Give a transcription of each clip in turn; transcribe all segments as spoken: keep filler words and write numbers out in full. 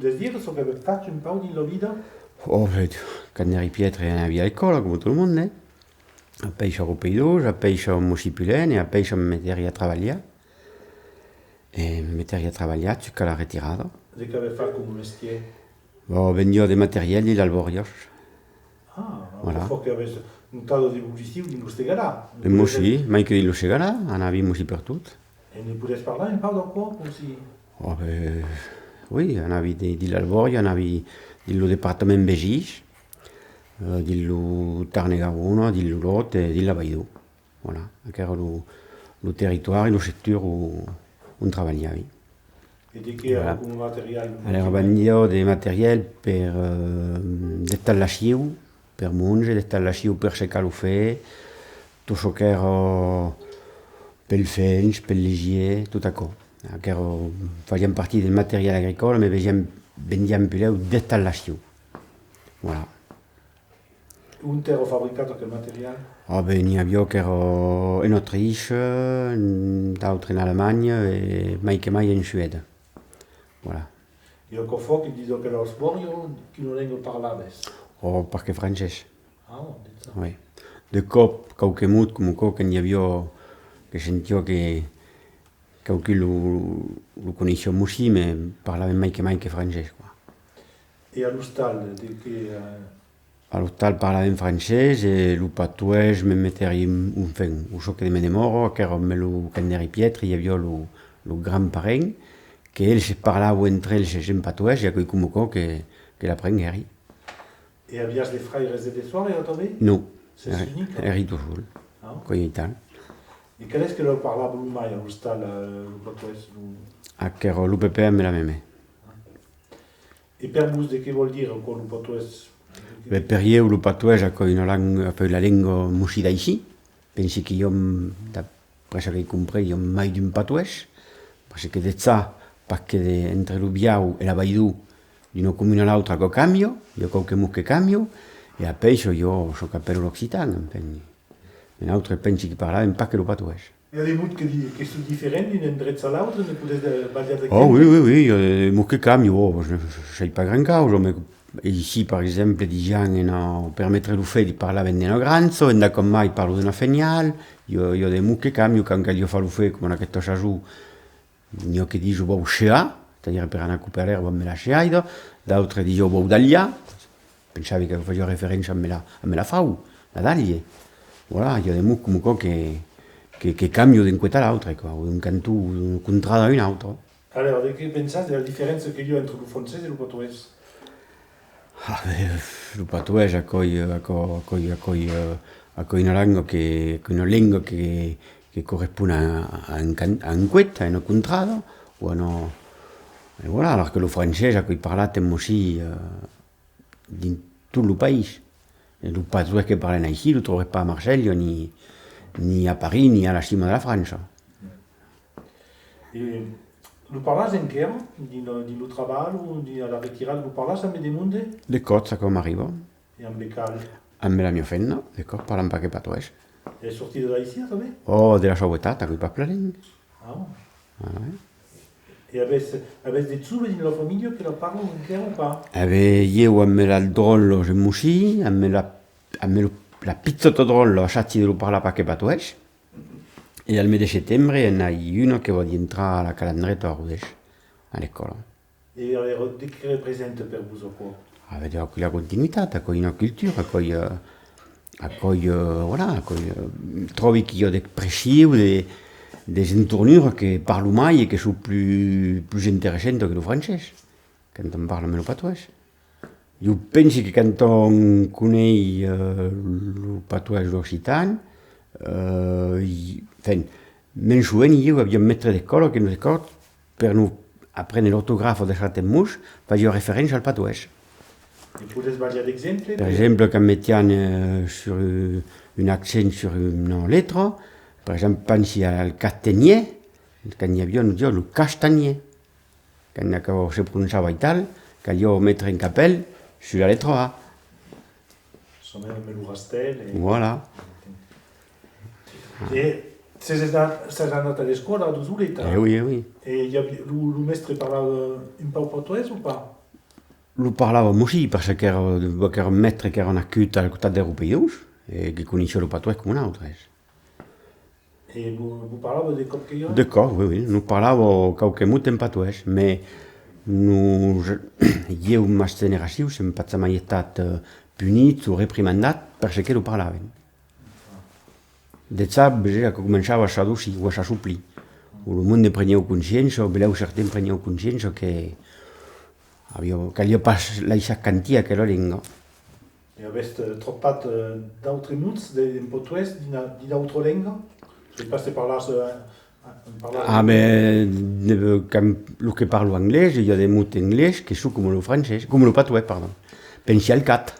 Podètz dire çò qu'avètz fach un pauc dins la vida? Oh, ben, quand èri piètre anavi a l'escòla, coma tot lo monde, eh? Apèi soi a Riupeirós, apèi soi a Mossí Pulèn e apèi soi me metèri a trabalhar. E me metèri a trabalhar jusqu'a la retirada. De qu'avètz fach coma mestièr? Bon, vendiá de materièl dins las bòrias. Ah, voilà. Aquò fa qu'avètz notada d'evolucion dins lo Segalar. E Mossí, mai que dins lo Segalar, anavi Mossí pertot. E ne podètz parlar un pauc d'aquò, cossí? Oh, ben, oui, anavi de, dins las bòrias, anavi dins lo departament vesins, eh, dins lo Tarn e Garona, dins lo Lòt e dins l'Avairon. Voilà, aquò èra lo, lo territòri, lo sector o-, ont trabalhavi. E de qué èra coma material? Alèra, vendiá de materièl per, eh, d'installacion, per monge, d'installacion per secar lo fen, tot çò qu'èra pel fens, pel lesièr, tot aquò. Aquò èra, fasiam partida del material agricòla, mès vendiam, vendiam puslèu d'installacion. Voilà. Ont èra fabricat aquel material? Ah, ben, n'i aviá qu'èra en Autriche, d'autres en Alemanha e mai que mai en Suèda. Voilà. E aquò fa que dins aquelas bòrias, quina lenga parlàvetz? Oh, pas que francés. Ah, bon, de ça. Oui. De còp, quauque mot, coma aquò, que n'i aviá, que sentiá que quauqu'un lo, lo coneissiá Mossí, mès parlavan mai que mai que francés, quoi. E a l'ostal, de qué, eh? A l'ostal parlavan francés e lo patoès me metèri, enfin, o çò que me demòra, qu'èra amb lo, quand èri piètre, i aviá lo, lo grand-parent, que eles se parlavan entre eles en patoès, e aquò's coma aquò que, que l'aprenguèri. E aviatz de fraires e de sòrres, tanben? Non, sètz unic? Èri tot sol. Ah. Aquò's aital. E qual es que lo parlava lo mai a l'ostal, eh, lo patoès, lo... Aquò èra lo pepè amb la memè. Ah. E per vos, de qué vòl dire aquò, lo patoès? Ben, per ieu, lo patoès, aquò's una lang-, aquò's la lenga mossí d'aicí. Pensi que i a, d'après çò qu'ai comprés, i a mai d'un patoès, parce que dejà, pas que de, entre lo Viaur e l'Avairon, d'una comuna a l'autra, aquò càmbia, i a quauque mot que càmbia, e apèi, çò, i a çò qu'apèlan l'occitan, enfin. E nautres pensi que parlàvem pas que lo patoès. I a de mots que di-, que son diferents d'un endrech a l'autre, ne podètz, eh, balhar d'exemples? Oh, oui, oui, oui, i a de mots que càmbian, oh, sai pas grand causa, mès aicí, per exemple, disián, ena, per metre lo fen, parlavan d'una grança, endacòm mai parlan d'una fenial, i a, i a de mots que càmbian, quand caliá far lo fen, coma en aquesta sason, n'i a que dison vau sear, c'est-à-dire per anar copar l'èrba amb la seaida, d'autres dison vau dalhar, pensavi que fasiá referéncia amb la, amb la fau, la dalha. Voilà, i a de mots coma aquò que, que, que càmbian d'un còp a l'autre, quoi, o d'un canton, d'una contrada a una autra. Alèra, de qué pensatz de la diferéncia que i a entre lo francés e lo patoès? Ah, ben, lo patoès, aquò's, aquò, aquò's, aquò's, eh, aquò's una lenga que, qu'una lenga que, que correspond a, a un can-, a un còp, a una contrada, o a una, e voilà, alors que lo francés, aquò's parlat en Mossí, eh, dins tot lo país. E lo patoès que parlan aicí, lo trobes pas a Marselha, ni, ni a París, ni a la cima de la França. E lo parlatz enquèra, dins lo, dins lo trabalh, o dins, a la retirada, lo parlatz amb de monde? De còps, aquò m'arriba. E amb qual? Amb la mia femna, de còps, parlam pas que patoès. E sortida d'aicí, tanben? Oh, de la Sauvetat, aquò's pas plan luènh. Ah. Ah, ouais. E avètz, avètz de joves dins la familha que la parlan enquèra o pas? E ben, ieu amb las dròllas en Mossí, amb la, amb lo, la pichòta dròlla, assagi de lo parlar pas que patoès. E al mes de setembre, n'ai una que va dintrar a la Calandreta a Rodés, a l'escòla. E alèra, de qué representa per vos aquò? Ah, ben, aquò's la continuitat, aquò's una cultura, aquò's, eh, aquò's, eh, voilà, aquò's, eh, tròbi qu'i a d'expressions, de, de entornuras que parlan mai e que son plus, plus interessantas que lo francés, quand òm parla amb lo patoès. Ieu pensi que quand òm coneis, eh, lo patoès, l'occitan, eh, i, enfin, me'n soveni, ieu, aviá un mèstre d'escòla que nos escòla, per nos aprene l'ortografa de certans mots, fasiá referéncia al patoès. E podètz balhar d'exemples? Per exemple, quand metián, eh, sur, eh, un accent sur una letra, per exemple, pensi al castanièr, quand i aviá, nos disiá lo castanièr. Quand aquò se prononciava aital, caliá metre un capèl sus la letra A. Sonava amb lo rastèl e... Voilà. E sètz anat, sètz anat a l'escòla, a Dosoleta? Eh oui, eh oui. E i avi-, lo, lo mèstre parlava un pauc patoès o pas? Lo parlàvem aussi, parce qu'èra, qu'èra un mèstre qu'èra nascut al costat de Riupeirós, e que coneissiá lo patoès coma nautres. E vos, vos parlava de còps que i a? De còps, oui, oui, nos parlava quauque mot en patoès, mès nos, ieu, mas generacion, sèm pas jamai estat, eh, punits o reprimandats per çò que lo parlàvem. De ça, veses, aquò començava a s'adocir o a s'assoplir. O lo monde preniá consciéncia, o belèu certains preniá consciéncia que aviá, caliá pas laissar cantir aquela lenga. E avètz, eh, trobat, eh, d'autres mots de, en patoès dins, dins d'autras lengas? Sai pas se parlatz, eh, parlatz... Ah, ben, de, quand, lo que parlo anglés, i a de mots anglés que son coma lo francés, coma lo patoès, pardon. Pensi al cat.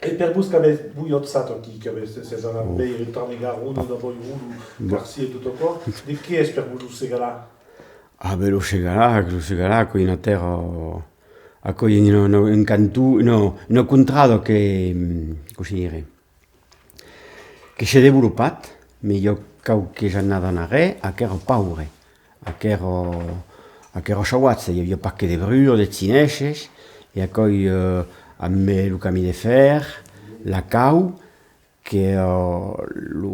E per vos qu'avètz, vos, iatz estat aquí, qu'avètz, sètz anat veire Tarn-e-Garona, d'abòrd lo Carcin e tot aquò, de qué es per vos lo Segalar? Ah, ben, lo Segalar, lo Segalar, aquò's una tèrra, aquò's un, un, un canton, una, una contrada que, mm, cossí dire, que s'es desvolopat, mès i a quauques annadas en arrèr, aquò èra paure, aquò èra, aquò èra sauvatge, i aviá pas que de bruas, de ginèsses, e aquò's, eh, amb lo camin de fèr, la cau, que, eh, lo,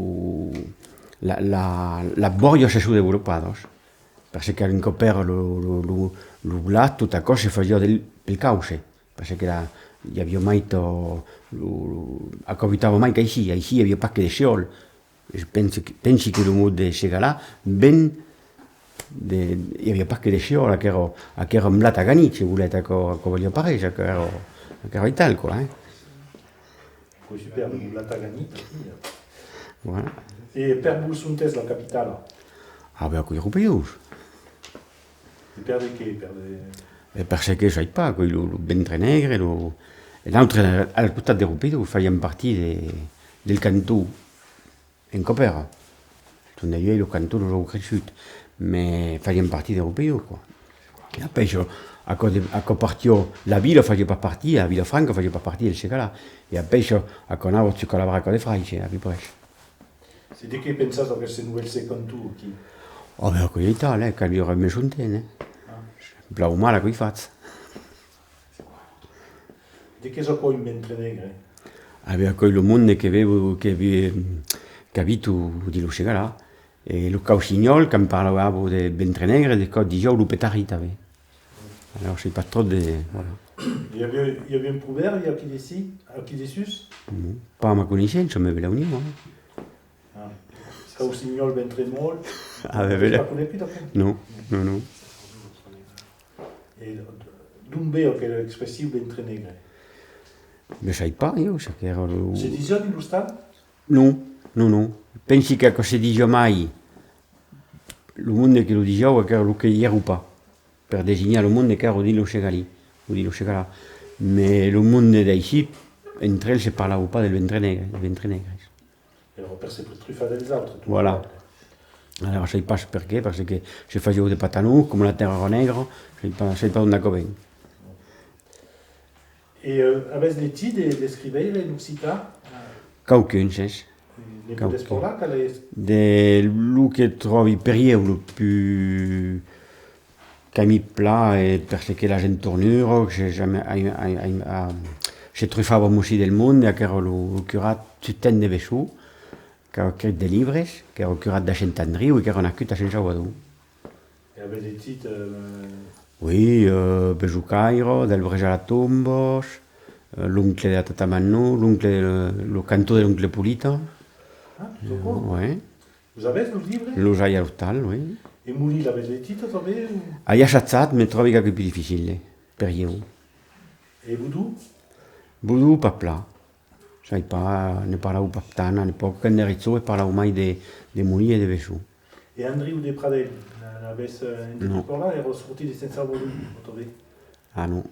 la, la, las bòrias se son desvolopadas, parce que un còp èra lo, lo, lo, lo blat, tot aquò se fasiá del, pel causse. Parce que la, i aviá mai to-, lo, lo, aquò butava mai qu'aicí, aicí i aviá pas que de siòl. Pensi que, pensi que lo mot de Segalar ven de, i aviá pas que de siòl, aquò èra, aquò èra un blat aganit, se volètz, aquò, aquò valiá pas res, aquò èra, aquò èra aital, quoi, eh. Aquò's superbe, un blat aganit, aquí. Voilà. E per vos, ont es la capitala? Ah, ben, aquò's Riupeirós. E per de qué? Per de... E per çò que sai pas, aquò's lo, lo Ventre Negre, lo, e nautres, al costat de Riupeirós, fasiam partida de, del canton, un còp èra. Son d'uèi lo canton los an creissut, mès fasiam partida de Riupeirós, quoi. E apèi, aquò de, aquò partiá, la vila fasiá pas partida, Vilafranca fasiá pas partida del Segalar. E apèi, aquò anava jusca la Barraca de Fraisse, a peu près. Se de qué pensatz d'aqueste novèl canton aquí? Oh, ben, aquò's aital, eh, cal viure amb son temps, eh. Ah. Plan o mal, aquò's fach. De qué es aquò, un ventre negre? Ah, ben, aquò's lo monde que viu, que vi-, qu'abita dins lo Segalar. E lo Caucinhòl, quand parlava de ventre negre, de còps disiá lo petarrit tanben. Alors, sai pas tròp de, voilà. I aviá, i aviá un provèrbi aquí dessí, aquí dessús? Non, pas a ma coneissença, mès belèu n'i a, eh. Ah. Caucinhòl, ventre mòl. Ah, ben, belèu. Pas conegut, aquò? Non, non, non. E d'ont ven aquela expression ventre negre? Ben, sai pas, ieu, çò qu'èra lo... Se disiá dins l'ostal? Non, non, non. Pensi qu'aquò se disiá mai lo monde que lo disiá, aquò èra lo que i èra pas, per designar lo monde qu'èra dins lo Segalí, o dins lo Segalà. Mès lo monde d'aicí, entre eles, se parlava pas del ventre negre, de ventre negres. Èra per se trufar dels autres, tot. Voilà. Alara, sai pas perqué, parce que se fasiá de patanons, coma la tèrra èra negra, sai pas, sai pas d'ont aquò ven. E, eh, avètz legit de, d'escriveires en occitan? Quauqu'uns, es. Ne podètz parlar, qual es? De lo que tròbi per ieu lo pus, qu'aimi plan, e per çò que las entornuras, que se, a, a, a, a, se trufavan aussi del monde, aquò èra lo, lo curat Justin de Besson, qu'avèva escrit de libres, qu'èra curat de Sent Andriu e qu'èra nascut a Sent Salvador. E avètz legit, eh... Oui, eh, Besocaire, Del brèç a la tomba, eh, L'oncle de la tata Mannon, l'oncle, eh, lo canton de l'oncle Polita. Ah, tot aquò? Oui. Los avètz, los libres? Los ai a l'ostal, oui. E Molin, l'avètz legit tanben, o? Ai assajat, mès tròbi qu'aquò's pus dificile, eh, per ieu. E Bodon? Bodon, pas plan. Sai pas, ne parlava pas tant a l'epòca, quand èri jove parlava mai de, de Molin e de Besson. E Andriu de Pradèl, l'avètz, eh, entendut parlar? Èra sortit de Sent Salvador, o tanben? Ah non.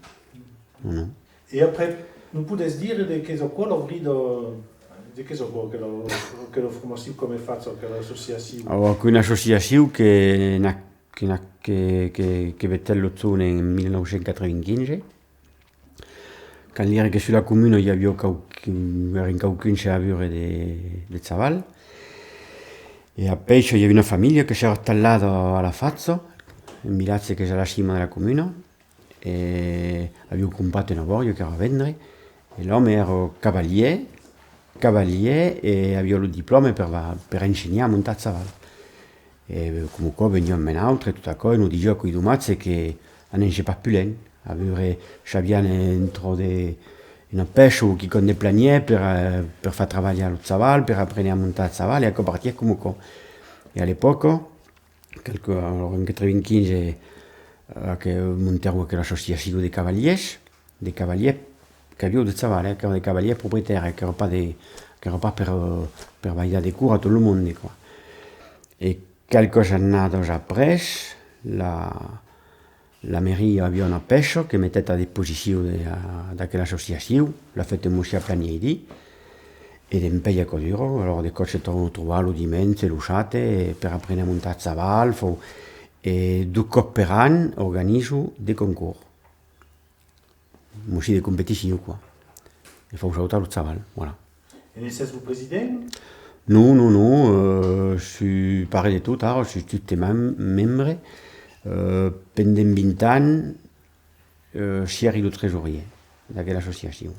Non, non. E après, nos podètz dire de qu'es aquò l'aurida, de qu'es aquò, aquela, aquela formacion, coma fach, aquela associacion? Aquò's una associacion que n'a, que n'a, que, que, que vetèt lo jorn en mila nòu cents quatre-vingt-quinze. Quand diguèri que sus la comuna i aviá quauqu-, èran quauqu'uns a viure de, de chaval. E apèi, i aviá una familha que s'èra installada a la Facha, un vilatge qu'es a la cima de la comuna, e avián comprat una bòria qu'èra a vendre, e l'òme èra cavalièr, cavalièr, e aviá lo diplòme per, per ensenhar a montar a chaval. E coma aquò veniam amb nautres e tot aquò, e nos disiá qu'es domatge que anèsse pas pus luènh, a veire s'avián un tròç de, una pèça o quicòm de planièr per, eh, per far trabalhar lo chaval, per aprene a montar a chaval, e aquò partiá coma aquò. E a l'epòca, qualque, alors, en quatre-vingt-quinze, eh, que montèron aquela associacion de cavalièrs, de cavalièrs qu'avián de chaval, eh, qu'èra de cavalièrs proprietàris, qu'èra pas de, qu'èra pas per, eh, per balhar de cors a tot lo monde, quoi. E qualques annadas après, la, la mairie aviá una pèça que metèt a disposicion de, d'aquela associacion, la fèt Mossiá Planièri, e dempuèi aquò dura, alors de còps se torna trobar lo dimenge, lo sabte, e per aprene a montar a chaval, fau, e dos còps per an organizo de concors. Mossí de competicion, quoi. E fau sautar lo chaval, voilà. E ne sètz lo president? Non, non, non, euh, soi pas res de tot, ara, soi justament membre, euh, pendent vint ans, euh, sièri lo tresorièr d'aquela associacion.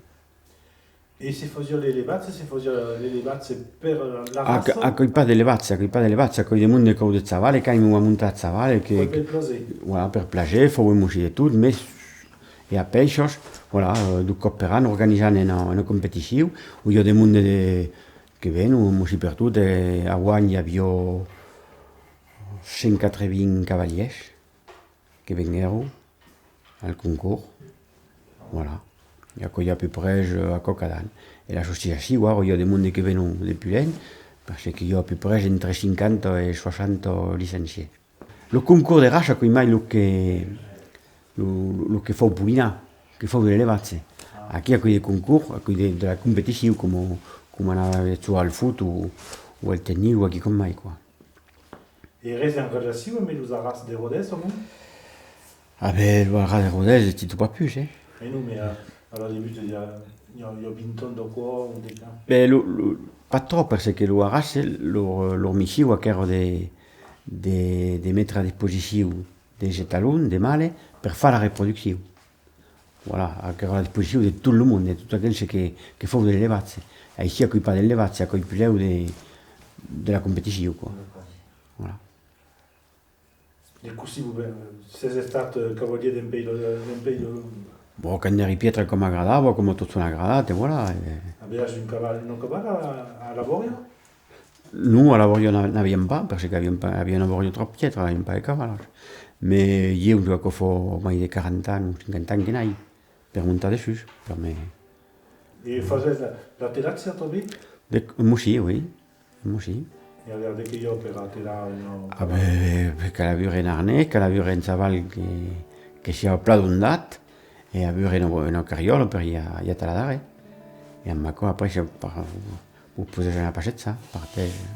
E se fasiá l'elevatge, se fasiá l'elevatge per la raça? Aquò es pas d'elevatge, aquò es pas d'elevatge, aquò es de monde qu'an de chaval e qu'aiman a montar a chaval e que... Aquò es per plaser. Voilà, per plaser, fau un mossí de tot, mes e a pèiças, voilà, eh, dos còps per an organizam una, una competicion, ont i a de monde de, que venon un mossí pertot, e aguan i aviá cent quatre-vingts cavalièrs que venguèron al concors. Voilà. E aquò i a a peu près, eh, aquò cada an. E l'associacion, ara, i a de monde que venon de pus luènh, parce que i a a peu près entre cinquanta e soixanta licenciés. Lo concors de raça, aquò es mai lo que, lo, lo que fau polinar, que fau de l'elevatge. Aquí, aquò es de concors, aquò es de, de la competicion, coma, coma anar jogar al foot o, o al tennis o a quicòm mai, quoi. E res en relacion amb los arrats de Rodés, o non? A ben, lo arrat de Rodés, es totun pas pus, eh? E non, mais a, a la debut, i a, i a, i a vint ans d'aquò, un de... Ben, lo, lo, pas tròp, parce que lo arrats, lor, lor mission, aquò èra de, de, de metre a disposicion dels etalons, de mâles, per far la reproduccion. Voilà, aquò èra a la disposicion de tot lo monde, de tot aquel que, que fau de l'elevatge. Aicí, aquò es pas de l'elevatge, aquò es puslèu de, de la competicion, quoi. Voilà. E cossí vos ven-, sètz estat, eh, cavalièr dempuèi lo, dempuèi lo... Bon, quand èri piètre, aquò m'agradava, coma totjorn agradat, e voilà, e... Aviatz un caval, una cavala a, a la bòria? Non, a la bòria n'a-, n'aviam pas, parce qu'aviam pas, aviam una bòria tròp piètra, aviam pas de cavalas. Mès ieu, aquò fa mai de quaranta ans o cinquanta ans que n'ai, per montar dessús, per me... E fasètz la, l'atelatge tanben? De, mossí, oui, mossí. E aviatz de qué i a per atelar una... A ben, cal aver un arnés, cal aver un chaval que, que siá plan dondat, e aver una, una carriòla per i a, i atalar darrèr. E amb aquò, après, se, par, vos podètz anar passejar, partètz.